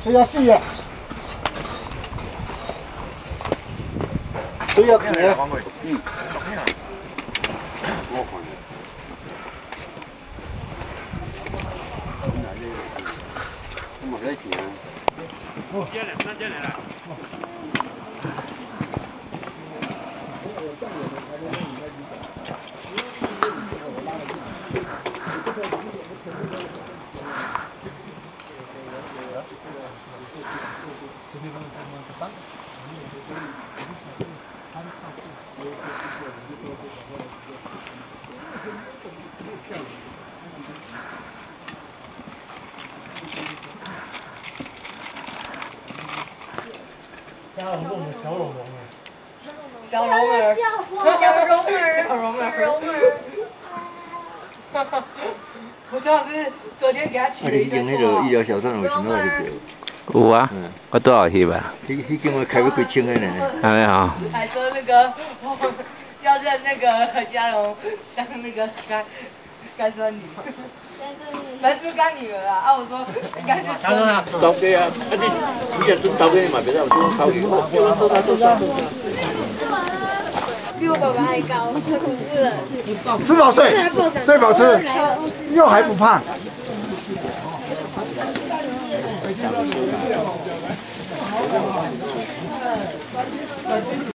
吹啊死啊！吹啊行啊！嗯。我看。我嘛在行。小蓉儿，小蓉儿，小蓉儿，蓉儿。我就是昨天给他取了一个啊，你那个医疗小站有时哪去有啊，我拄好去吧。彼彼间我开要几千个呢。按呢吼。还说那个要认那个嘉荣当那个干干孙女，本是干女儿啊！啊，我说应该是孙女。头家啊，啊你你若准头家嘛，袂使有这种头家，做啥做啥做啥。比我爸爸还高，太恐怖了。吃饱睡，睡饱吃，又还不胖。